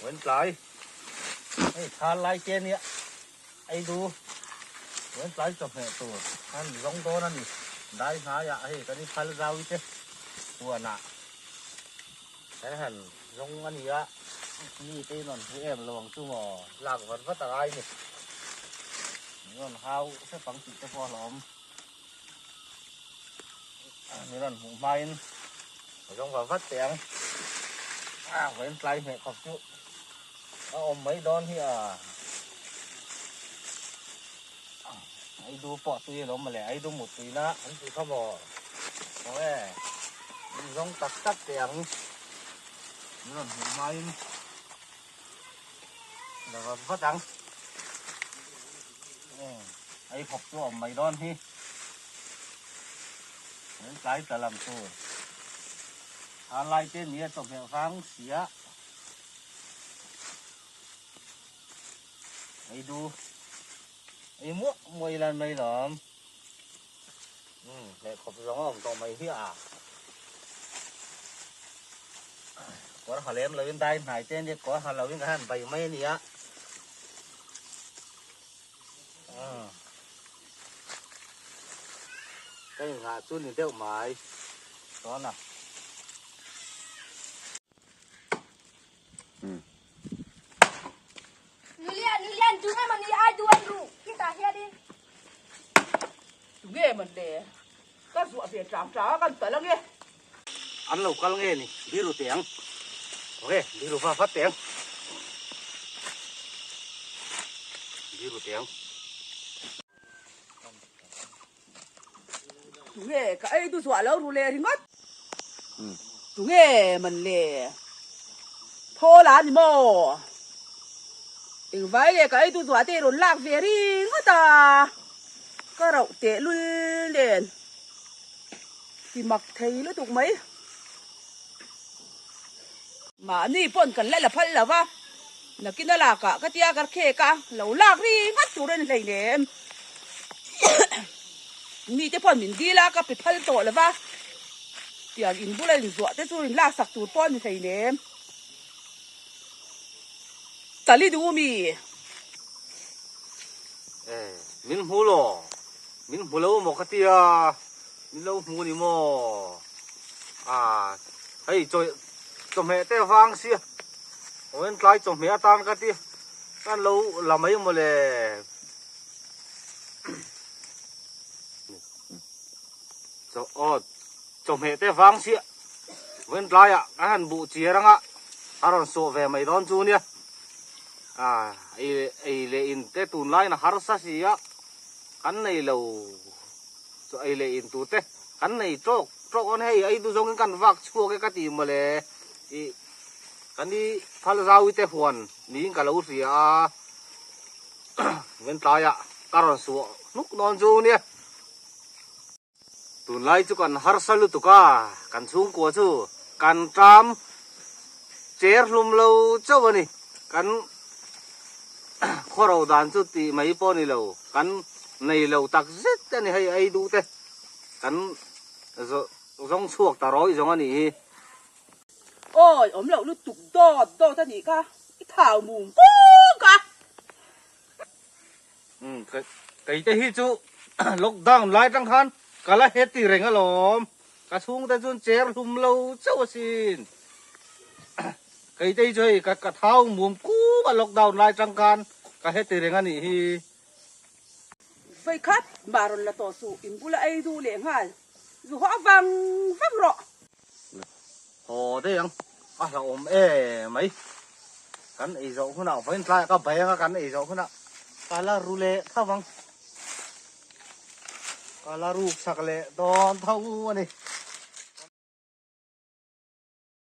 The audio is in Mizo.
Wen tlai hei thal lai te ania ei du wen tlai chawhmeh tur an zawng dawn a ni dai hnaiah hei kan i phal zau te huanah kan han zawng a ni a mi te in rawn hmu em lo ang chu maw lak vat vat a ngai a ni min rawn hau hrep ang tih te pawh a hlauhawm. Min rawn hmuh hmain ka zawng va vat teh ang. A vawiin tlai hmeh khawp chu a awm mai dawn hi a. Aidu pawh tui a lo mawle, aidu mut tuina an tih kha maw. Aw e, min zawng tak tak teh ang. Min rawn hmuh hmain la vat vat ang. Ei khawp chu a awm mai dawn hi. Min tlai tla lam tur. A lai te nia chawhmeh vang sia. Ei du. Ei muah muah ila mai lawm. Hmeh khawp zawng a awm tawh mai hi a. Kawr ha lem loin dai hnai te ania kawr ha loin ka han bai mai ania. Ka inghah chu ni deuh mai dawn a. Nulian, Nulian, tu nge mawni ai duan ru khitah hianin. Tu nge mawn le? Ka zuah ve tlang tlang a kan tal ange. An lo kal nge ni biru teh ang. Ok, biru va vat teh ang. Biru teh ang. Tu nge ka ei du zuah lo ru leh ringawt. Tu nge man le? Thawl a ni maw? Engvai nge ka ei du zuah te i rawn lak ve ringawt a? Ka rauh teh lul nen ti mak thei lutuk mai. Mahni pawn kan la la phal lo va, nakin a lakah ka tia ka khek a, lo lak ringawt tur a ni hleinem. Mite pawn min dil a, ka pe phal tawh lo va, tiang in bula inzuah te chu in laksak tur pawh a ni hleinem. Tali duh mi. E, min hmu lo, min hmu lo maw ka tia, min lo hmu ni maw? A, hei chaw chawhmeh te vang sia, awin tlai chawhmeh atan ka ti, kan lo la mai maw le. Chaw aw chawhmeh te vang sia, awin tlaiah kan han buh chiar anga a rawn sawh ve mai dawn chu nia. A ei leh in te tunlaiin a harsa si a, kan nei lo chu ei leh in tur te kan nei tawk tawk awn hei ei duh zawngin kan vak chhuak e ka ti mawle ih kan i phal zau te huan niin ka lo hria a ventlaiah ka rawn suah hnuk dawn chu nia. Tunlai chu kan harsa lutuk a, kan chhungkua chu kan ṭam cher hlum lo chauh a ni. Kan khawro dan chu tih mai pawh a ni lo, kan nei lo tak zet a ni hei ei duh te kan zawng chhuak ta rawih zawng a nih hi. Awi awm loh lutuk dawt dawt a nih kha, i thau mum kuk a. Umm kei te hi chu lockdown lai tang khan ka la heti reng alawm ka chhungte chuan chair hlum lo chauh asin kei te hi chu hei ka thau mum kuk a lockdown lai tang khan ka heti reng anih hi. Vei khat mah rawn la tawh suh in bula ei duh leh nghal zu haw vang vang rawh. Haw daih ang, a hlauhawm emai. Kan ei zawh hunah vawiin tlaiah ka bai anga kan ei zawh hunah ka la ru leh tho ang. Ka la ruk sak leh dawn tho a ni.